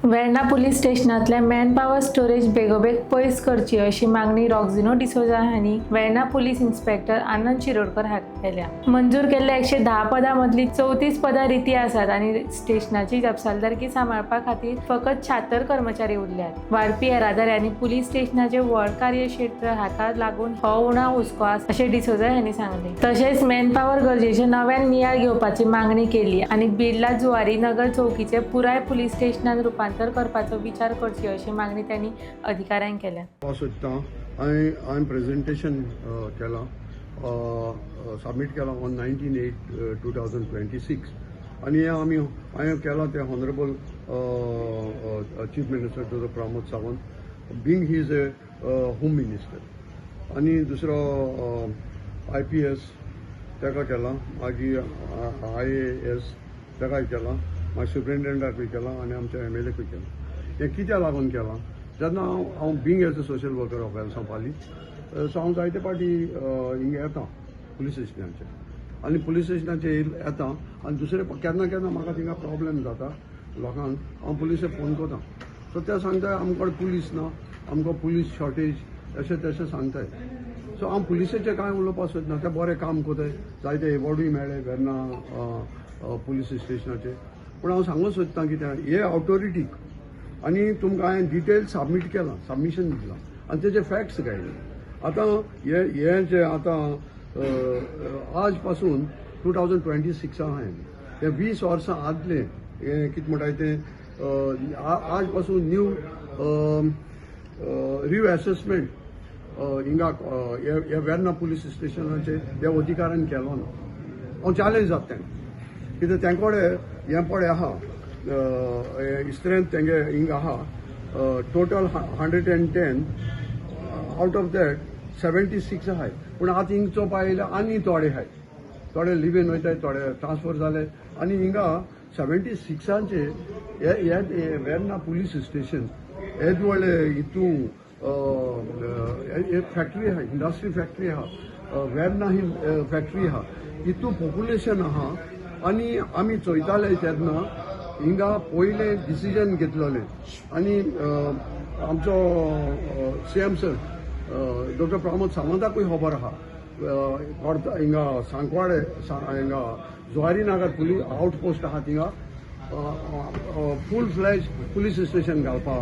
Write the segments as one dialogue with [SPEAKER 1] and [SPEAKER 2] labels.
[SPEAKER 1] Verna police स्टेशनांतले manpower shortage बेगोबेग पयस करची अशी मागणी रॉक्झिनो डिसोजा हांणी वेर्णा पुलीस इन्स्पेक्टर आनंद शिरोडकर हांकां केल्या. मंजूर केल्ल्या 110 पदां मदलीं 34 पदां रिती आसात आनी स्टेशनाची जापसालदारकी सांबाळपा खातीर फकत 76 कर्मचारी उरल्यात. वाडपी येरादारी आनी पुलीस स्टेशनाचे व्हड कार्यक्षेत्र हाका लागून हो उणाव हुस्को आसा अशें डिसोजा हांणी सांगलें. तशेंच मॅन पॉवर गरजेचे नव्यान नियाळ घेवपाची मागणी केली आनी बिर्ला जुवारी नगर चौकीचे पुराय पुलीस स्टेशनान रुपांतर करपाचो विचार करची अशी मागणी त्यांनी अधिकाऱ्यांक केल्या.
[SPEAKER 2] सोदता, हांवें हांवें प्रेजेंटेशन केलां, सबमीट केलां on 19/8/2026 आनी हें आमी हांवें केलां तें Honourable Chief Minister Doctor Pramod Sawant, being he is a Home Minister, आनी दुसरो आयपीएस ताका केलां, मागीर आयएएस ताकाय केलां, मागीर सुप्रिंटेंडंटाकूय केलां आनी आमच्या एमएलएकूय केलां. हें कित्याक लागून केलां? जेन्ना हांव हांव being as a social worker of Velsao Pali, so हांव जायते फावटी हिंगा येता पुलीस स्टेशनाचेर आनी पुलीस स्टेशनाचेर येता आनी दुसरे केन्ना केन्ना म्हाका थिंगा प्रॉब्लेम जाता लोकांक, हांव पुलिसेक फोन करता. सो ते सांगता, आमकां पुलीस ना, आमकां पुलीस शॉर्टेज, अशें तशें सांगताय. सो हांव पुलिसेचें कांय उलोवपाक सोदना. ते बरें काम करताय, जायते एवॉर्डूय मेळ्ळे वेर्ना पुलीस स्टेशनाचे. पूण हांव सांगूंक सोदता कितें, हे ऑथॉरिटीक आनी तुमकां हांवें डिटेल सबमीट केलां, सबमिशन दिलां आनी तेजे फॅक्ट्स काडले. आतां हे हे जे आतां आज पासून 2026 आहां, हे 20 वर्सां आदले हे कितें म्हणटाय तें आज पासून न्यू रिव्ह एसेसमेंट हिंगा हे वेर्ना पुलीस स्टेशनाचे हे अधिकाऱ्यान केलो ना. हांव चॅलेंज जाता तांकां, कित्याक तें कडेन हें पळय आहा, स्ट्रेंथ तेंगे हिंगा आहा, total 110, out of that 76 आहाय. पूण आतां हिंग चोवपा येयले आनी थोडे आहाय, थोडे लिव्हीन वयताय, थोडे ट्रान्सफर जाले आनी हिंगा 76आंचे हे हे वेर्ना पुलीस स्टेशन येद व्हडले हितू एक फॅक्टरी आहा, इंडस्ट्री फॅक्टरी आहा, वेर्ना ही फॅक्टरी आहा, हितू पॉप्युलेशन आहा. आनी आमी चोयताले तेन्ना हिंगा पयलें डिसिजन घेतलेलें आनी आमचो सीएम सर डॉक्टर प्रमोद सावंताकूय खबर आहा, हिंगा सांकवाडे हिंगा Zuari Nagar police out post आहा, थिंगा फूल फ्लॅज पुलीस स्टेशन घालपा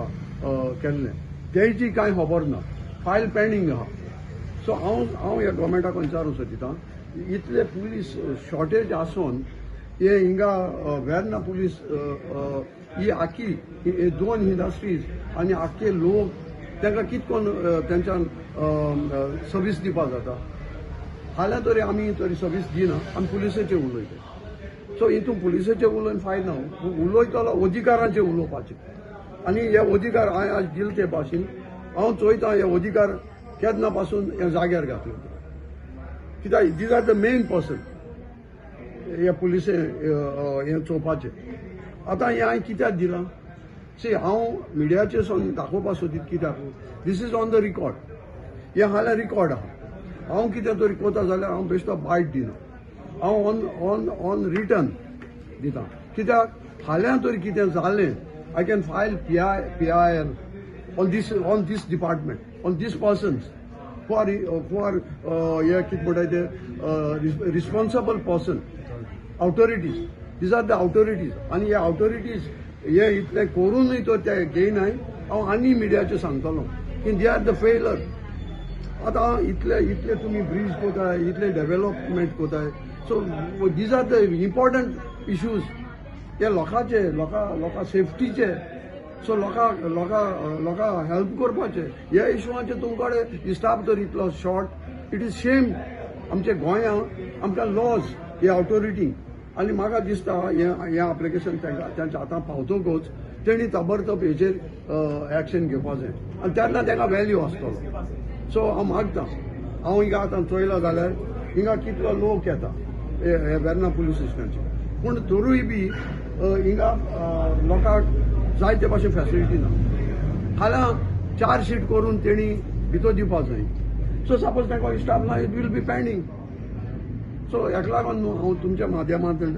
[SPEAKER 2] केल्लें. तेजी कांय खबर ना, फायल पेंडींग आहा. सो हांव हांव ह्या गव्हर्मेंटाक विचारूंक सोदिता, इतले पुलीस शॉर्टेज आसून हे हिंगा वेर्ना पुलीस ही आखी ही दोन इंडस्ट्रीज आनी आख्खे लोक तांकां कित करून तेंच्यान सर्वीस दिवपाक जाता? फाल्यां तरी आमी तरी सर्वीस दिना, आमी पुलिसेचे उलयता. सो हितून पुलिसेचे उलोवन फायदा ना, उलयतलो अधिकारांचे उलोवपाचें. आनी हे अधिकार हांवें आज दिले ते भाशेन हांव चोयता, हे अधिकार केन्ना पासून हे जाग्यार घातले, कित्याक these are the main person हे पुलिसे हें चोवपाचें. आतां हें हांवें कित्याक दिलां? सी, हांव मिडियाचेर सोन दाखोवपाक सोदीत, कित्याक this is on the record. हें फाल्यां रिकॉर्ड आहा. हांव कितें तरी कोता जाल्यार हांव बेश्टो बायट दिना, हांव ऑन ऑन ऑन रिटर्न दिता, कित्याक फाल्यां तरी कितें जालें, I can file PIL on this department, on this persons who are हे कितें म्हणटाय ते responsible person, authorities. These are the authorities. आनी हे ऑथॉरिटीज हे इतलें करूनय तो ते घेयनाय. हांव आनी मिडियाचेर सांगतलो की they are the failure. आतां इतले इतले तुमी ब्रीज कोताय, इतले डेव्हलपमेंट कोताय, so these are the important issues. हे लोकांचे, लोकां लोकां सेफ्टीचे, सो लोकां लोकां लोकां हेल्प करपाचे ह्या इशूवांचे तुमकां कडेन स्टाफ तर इतलो शॉर्ट, it is shame. आमच्या गोंयांत आमकां लॉज ही ऑथॉरिटी. आनी म्हाका दिसता हें हें एप्लिकेशन तांकां तांच्या हातांत पावतकूच तेणी ताबडतोब हेचेर एक्शन घेवपा जाय आनी तेन्ना तांकां व्हॅल्यू आसतलो. सो हांव मागता, हांव हिंगा आतां चोयला जाल्यार हिंगा कितलो लोक येता हे वेर्ना पुलीस स्टेशनाचेर, पूण तरूय बी हिंगा लोकांक जाय ते भाशेन फॅसिलिटी ना. फाल्यां चार शीट करून तेणी भितर दिवपा जाय. सो सपोज तांकां स्टाफ ना, it will be pending. So हेका लागून न्हू हांव तुमच्या माध्यमांतल्यान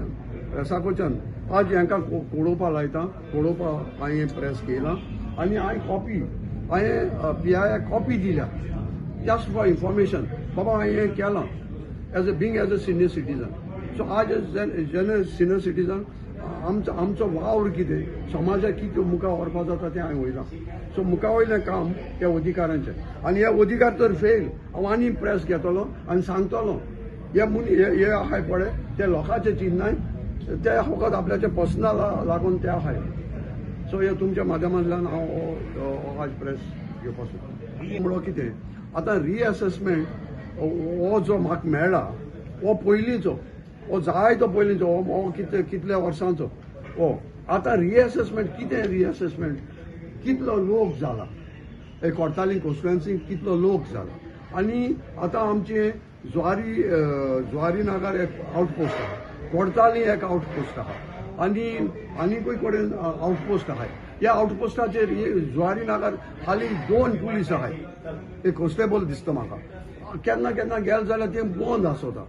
[SPEAKER 2] प्रेसाकोच्यान आज हांकां कोडोवपा लायता. कोडोवपा हांवें प्रेस केला आनी हांवें कॉपी, हांवें पीआय कॉपी दिल्या जस्ट फॉर इन्फॉर्मेशन. बाबा, हांवें हें केलां as a being as a senior citizen. So आज जेन्ना सिनियर सिटीजन आमचो वावर कितें, समाजाक कितें मुखार व्हरपा जाता तें हांवें वयलां. सो मुखा वयलें काम त्या अधिकारांचें आनी हे अधिकार तर फेल, हांव आनी प्रेस घेतलो आनी सांगतलो, हे मुनी हे आहाय पळय, ते लोकांचे चिंतनाय, ते फकत आपल्याचे पर्सनल लागून ते आहाय. सो हे तुमच्या माध्यमांतल्यान हांव हो आज प्रेस घेवपाक सोदता. म्हणून कितें आतां रिएसमेंट हो जो म्हाका मेळ्ळा हो पयलींचो, हो जायतो पयलींचो, हो कितले कितल्या वर्सांचो हो. आतां रिएसमेंट कितें, रिएसमेंट कितलो लोक जाला हे कोर्ताली कॉन्स्टिट्युएन्सी, कितलो लोक जाला. आनी आतां आमचे जुवारी नागर एक आउटपोस्ट आहा, कोडताली एक आउटपोस्ट आहा आनी आनीकूय कडेन आउटपोस्ट आहाय. ह्या आउटपोस्टाचेर जुवारी नागर खाली दोन पुलीस आहाय, एक कॉन्स्टेबल दिसता म्हाका. केन्ना केन्ना गेले जाल्यार ते बंद आसता.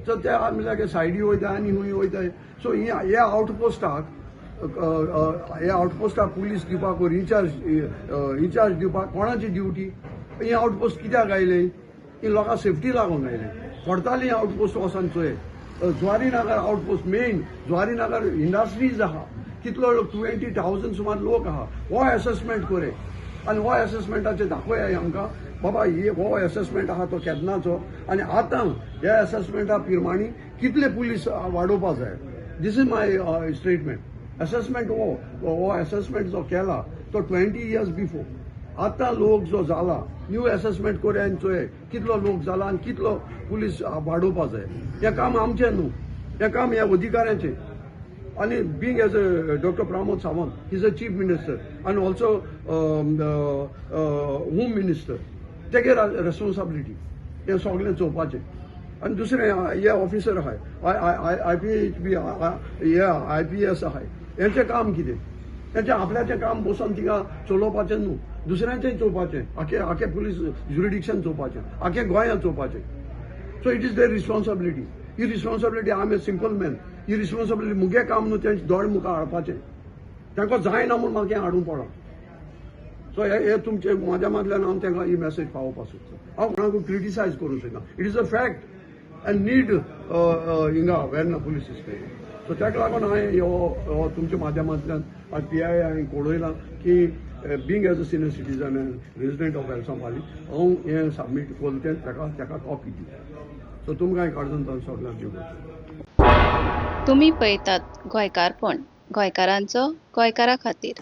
[SPEAKER 2] सो ते म्हणल्यार सायडी वयता आनी खंय वयता. सो ह्या आउटपोस्टाक पुलीस दिवपाक, इन्चार्ज दिवपाक कोणाची ड्युटी? हे आउटपोस्ट कित्याक आयले? ही लोकांक सेफ्टी लागून आयले. कोडताली आउटपोस्ट वचोन चोय, जुवारी नागर आउटपोस्ट मेन, जुवारी नागर इंडस्ट्रीज आहा, कितलो लोक, 20,000 सुमार लोक आहा. हो एसेसमेंट करे आनी हो एसेसमेंटाचेर दाखोया आमकां, बाबा हे हो एसेसमेंट आहा तो केन्नाचो आनी आतां ह्या एसेसमेंटा प्रमाणे कितले पुलीस वाडोवपा जाय. This is my statement. Assessment हो एसेसमेंट जो केला तो 20 इयर्स बिफोर. आतां लोक जो जाला, न्यू एसेसमेंट करूया आनी चोय कितलो लोक जाला आनी कितलो पुलीस वाडोवपा जाय. हें काम आमचें न्हू, हें काम ह्या अधिकाऱ्यांचें. आनी being as a Doctor Pramod Sawant is a chief minister and also home minister, तेगे रेस्पॉन्सिबिलिटी हें सगळें चोवपाचें. आनी दुसरें, हे ऑफिसर आहाय, I P H बी, हे आयपीएस आहाय, हेंचें काम कितें? तेंचें आपल्याचें काम बसून थिंगा चलोवपाचें न्हू, दुसऱ्यांचें चोवपाचें. आखे आखे पुलीस ज्युरिडिक्शन चोवपाचें, आखे गोंयांत चोवपाचें. So it is their responsibility. He responsibility, I am a simple man, he responsibility मुगे काम न्हू तेंचे दोळे मुखार हाडपाचें. तांकां जायना म्हूण म्हाका हें हाडूंक पडला. सो हे तुमचे माध्यमांतल्यान हांव तांकां ही मॅसेज पावोवपाक सोदता. हांव कोणाकूय क्रिटिसायज करूंक शकना. It is a fact and need हिंगा वेर्ना पुलीस स्टेशन. सो ताका लागून हांवें हो तुमच्या माध्यमांतल्यान आज पीआय हांवें कळयलां की being as a senior citizen and resident of Velsao Pali, हांव हें सबमीट करून तें ताका कॉपी दी. सो तुमकां काडून सगळ्यांक दिवपाक.
[SPEAKER 3] तुमी पळयतात गोंयकारपण, गोंयकारांचो गोंयकारा खातीर.